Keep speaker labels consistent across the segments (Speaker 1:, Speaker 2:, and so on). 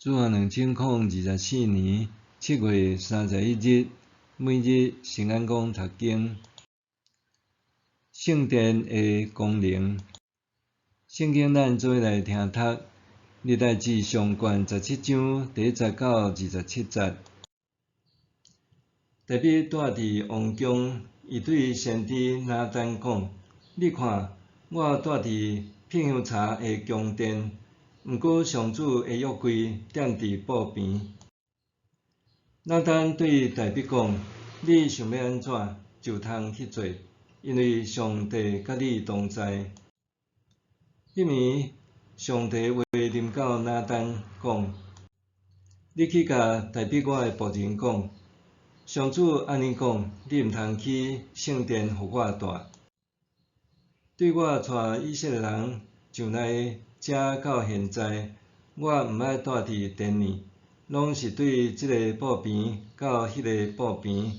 Speaker 1: 主後2024年7月31日，每日聖安講讀經。聖殿的功能，聖經咱做伙來聽讀，歷代志上卷17章第1節到27節。大衛住佇王宮，伊對先知拿單講：你看，我住佇遍香柴的宮殿，毋過上主的約櫃踮佇布棚。拿單對大衛講：你想欲按怎，就通去做，因為上帝佮你同在。彼暝，上帝話臨到拿單講：你去共大衛我的僕人講，上主按呢講，你毋通起聖殿予我蹛。對我帶以色列人上來遮到現在，我毋捌蹛佇殿裡，攏是對這个布棚到彼个布棚，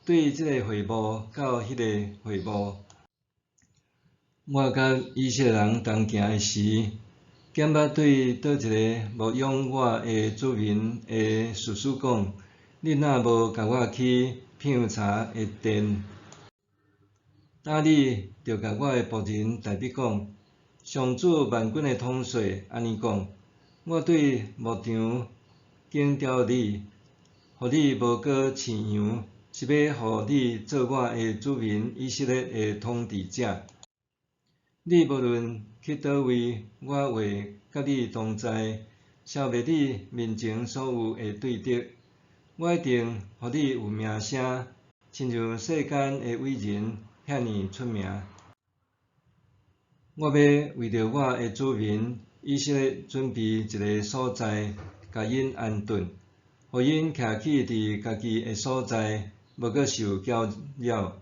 Speaker 1: 對這个會幕到彼个會幕。我佮以色列人同行的時，敢捌對佗一个牧養我的子民的士師講：你若無共我起遍香柴的殿，今你著共我的僕人大衛講：上主萬軍的統帥按呢講：我對牧場揀調你，予你無閣飼羊，是欲予你做我的子民以色列的統治者。你無論去佗位，我話佮你同在，消滅你面前所有的對敵。我一定予你有名聲，親像世間的偉人遐爾出名。我欲為著我的子民以色列準備一个所在，共𪜶安頓，予𪜶徛起佇家己的所在，無閣受攪擾。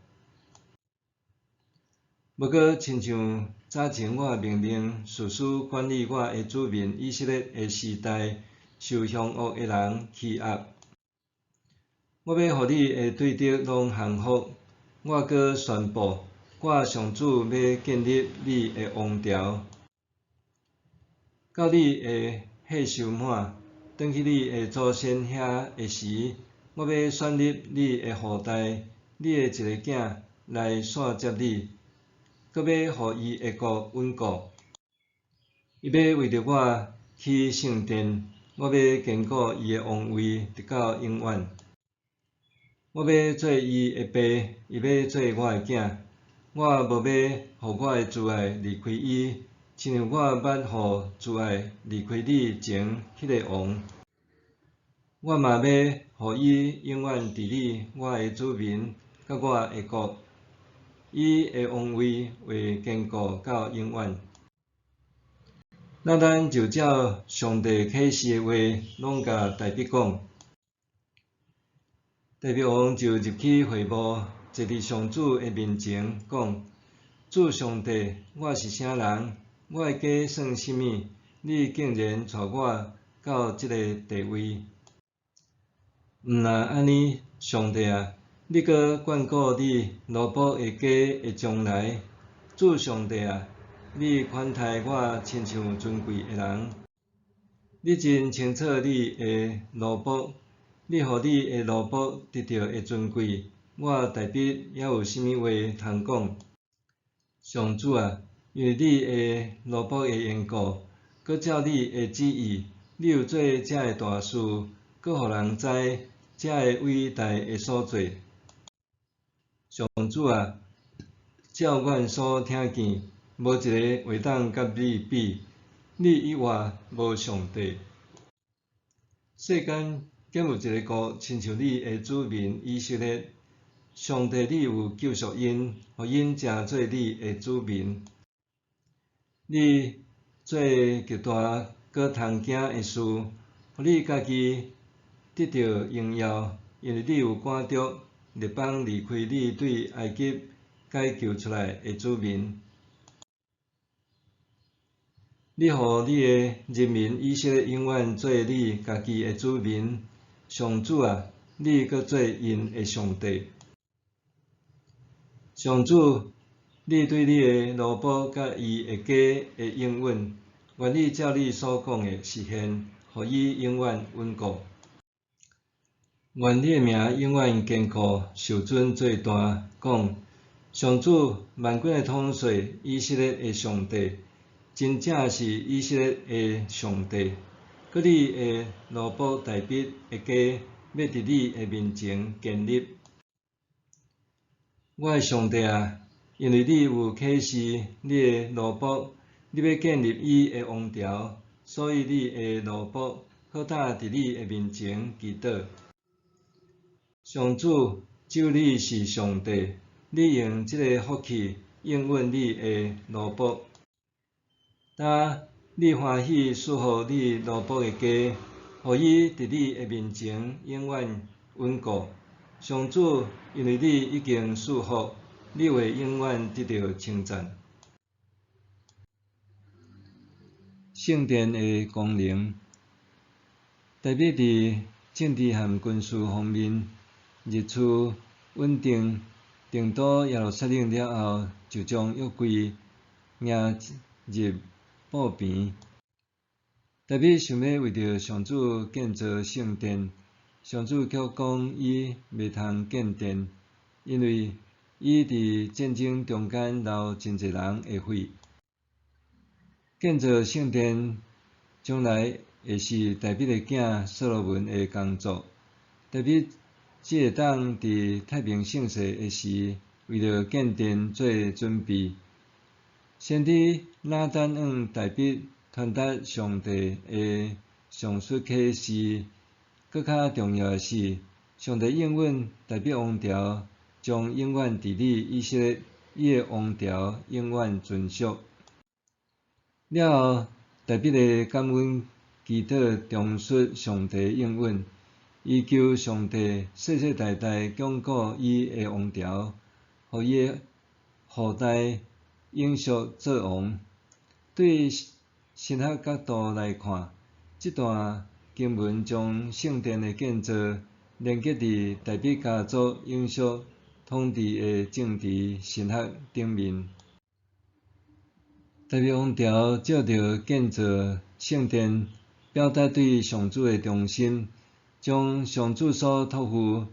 Speaker 1: 無閣親像早前我命令士師管理我的子民以色列的時代，受兇惡的人欺壓。我欲予你的對敵攏降服。我閣宣布，我上主欲建立你的王朝，到你的歲壽滿，轉去你的祖先遐的時，我欲選立你的後代，你的一个囝來續接你，閣欲予伊的國穩固。伊欲為著我起聖殿，我欲堅固伊的王位，直到永遠。我欲做伊的爸，伊欲做我的囝。我無欲予我的慈愛離開伊，親像我捌予慈愛離開你前彼个王。我嘛欲予伊永遠治理我的子民佮我的國，伊的王位會堅固到永遠。拿單就照上帝啟示的話，攏共大衛講。大衛王就入去會幕，坐佇上主的面前，講：主上帝，我是啥人？我的家算啥物？你竟然帶我到這个地位？毋但按呢，上帝啊，你閣眷顧你奴僕的家的將來。主上帝啊，你款待我親像尊貴的人。你真清楚你的奴僕，你予你的奴僕得著的尊貴，我大衛猶有啥物話通講？上主啊，因為你的奴僕的緣故，閣照你的旨意，你有做遮个大事，閣予人知遮个偉大的所做。上主啊，照阮所聽見，無一个會當佮你比，你以外無上帝。世間敢有一个國親像你的子民以色列？上帝，你有救贖𪜶，予𪜶成做你的子民。你做極大閣通驚的事，予你家己得著榮耀，因為你有趕逐列邦離開你對埃及解救出來的子民。你予你的人民以色列永遠做你家己的子民。上主啊，你閣做𪜶的上帝。上主，你對你的奴僕佮伊的家的應允，願你照你所講的實現，予伊永遠穩固。願你的名永遠堅固，受尊做大。講，上主萬軍的統帥，以色列的上帝，真正是以色列的上帝。閣你的奴僕大衛的家，欲佇你的面前建立。我的上帝啊，因為你有啟示你的奴僕，你欲建立伊的王朝，所以你的奴僕好膽佇你的面前祈禱。上主，只有你是上帝，你用這个福氣應允你的奴僕。今你歡喜賜福你奴僕的家，予伊佇你的面前永遠穩固。上主，因為你已經賜福，你會永遠得著稱讚。聖殿的功能，大衛佇政治和軍事方面日趨穩定，定都耶路撒冷了後，就將約櫃迎入布棚。大衛想欲為著上主建造聖殿，上主卻講伊袂通建殿，因為伊佇戰爭中間流真濟人的血。建造聖殿將來會是大衛的囝所羅門的工作。大衛只會當佇太平盛世的時，為著建殿做準備。先知拿單向大衛傳達上帝的上述啟示。閣較重要的是，上帝應允大衛王朝將永遠治理以色列，伊的王朝永遠存續。了後，大衛的感恩祈禱重述上帝應允，伊求上帝世世代代鞏固伊的王朝，予伊的後代永續做王。對神學角度來看，這段經文將聖殿的建造連結佇大衛家族永續統治的政治神學頂面。大衛王朝藉著建造聖殿，表達對上主的忠心，將上主所託付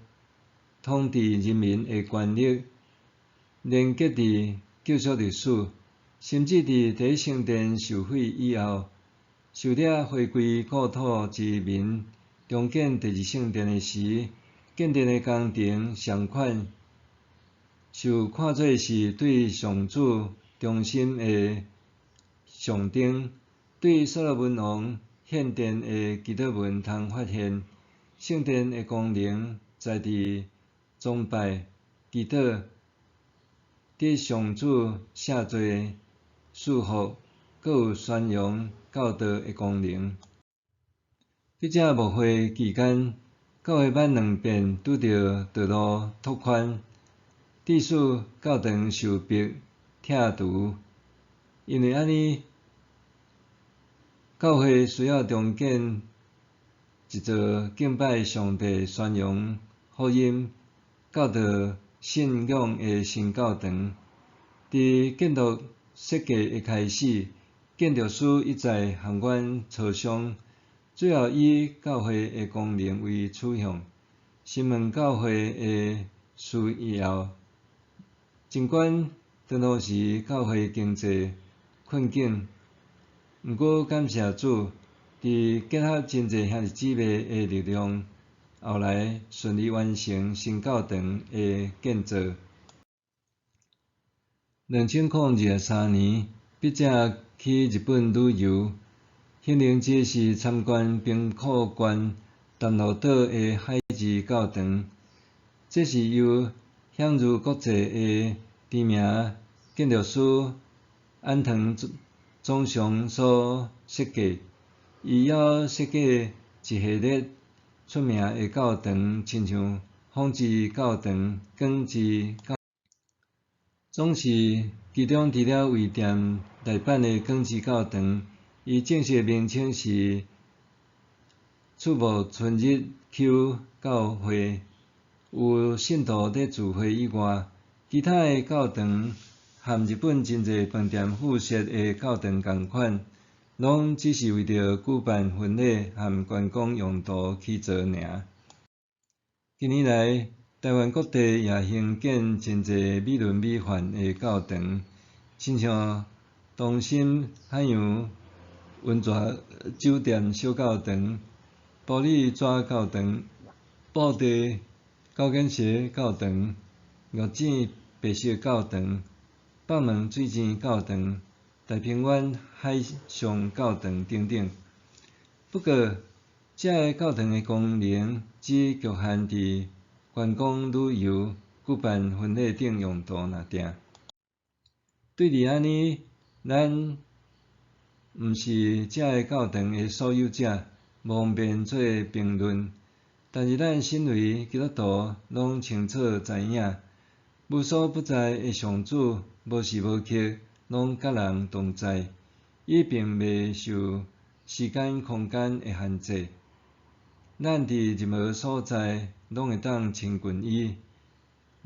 Speaker 1: 統治人民的權力連結佇救贖歷史，甚至佇第一聖殿受毀以後，受掠回歸故土之民重建第二聖殿的時，建殿的工程善款受看做是對上主忠心的象徵。對所羅門王獻殿的祈禱文通發現，聖殿的功能在佇崇拜、祈禱、得上主赦罪、賜福，閣有宣揚教導的功能。筆者牧會期間，教會捌兩遍拄著道路拓寬，致使教堂受迫拆除。因為按呢，教會需要重建一座敬拜上帝、宣揚福音、教導信仰的新教堂。佇建築設計的開始，建築師一再和阮磋商，最後以教會的功能為取向，詢問教會的需要。儘管當時教會經濟困境，毋過感謝主，佇結合真濟兄弟姊妹的力量，後來順利完成新教堂的建造。2023年，筆者去日本旅遊，行程之一是參觀兵庫縣淡路島的海之教堂。這是由享譽國際的知名建築師安藤忠雄所設計。伊猶設計一系列出名的教堂，親像風之教堂、光之教，總是其中除了位踮大阪的光之教堂，伊正式名稱是赤木春日丘教會，有信徒佇聚會以外，其他的教堂和日本真濟飯店附設的教堂仝款，攏只是為著舉辦婚禮和觀光用途起造爾。近年來，台灣各地也興建真濟美輪美奐的教堂，親像東森海洋溫泉酒店小教堂、埔里紙教堂、布袋九間社教堂、玉井白色教堂、北門水簷教堂、大平灣海上教堂等等。不過，這个教堂的功能只局限佇觀光旅遊、舉辦婚禮等用途爾定。對佇按呢，咱毋是這个教堂的所有者，無方便做評論。但是咱身為基督徒，攏清楚知影，無所不在的上主，無時無刻攏佮人同在，伊並袂受時間空間的限制。咱佇任何所在，攏會當親近伊。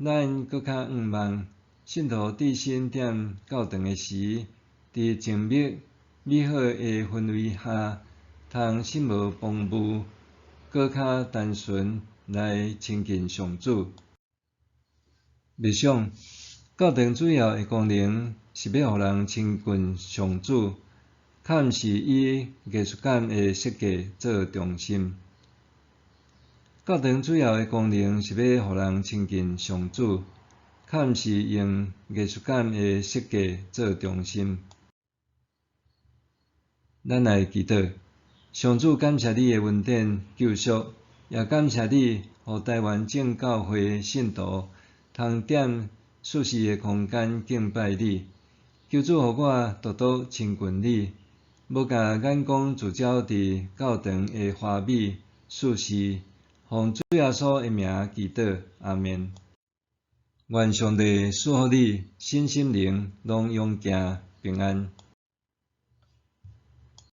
Speaker 1: 咱閣較向望，信徒置身踮教堂的時，佇靜謐美好的氛圍下，通心無旁騖，閣較單純來親近上主。默想，教堂主要的功能是欲予人親近上主，較毋是以藝術感的設計做中心。教堂主要的功能是欲予人親近上主，較毋是用藝術感的設計做中心。咱來祈禱，上主感謝你的恩典救贖，也感謝你予台灣正教會信徒通踮舒適的空間敬拜你。求主予我獨獨親近你，無共眼光聚焦佇教堂的華美舒適。奉主耶穌的名祈禱，阿們。願上帝賜福你，身心靈攏勇健平安。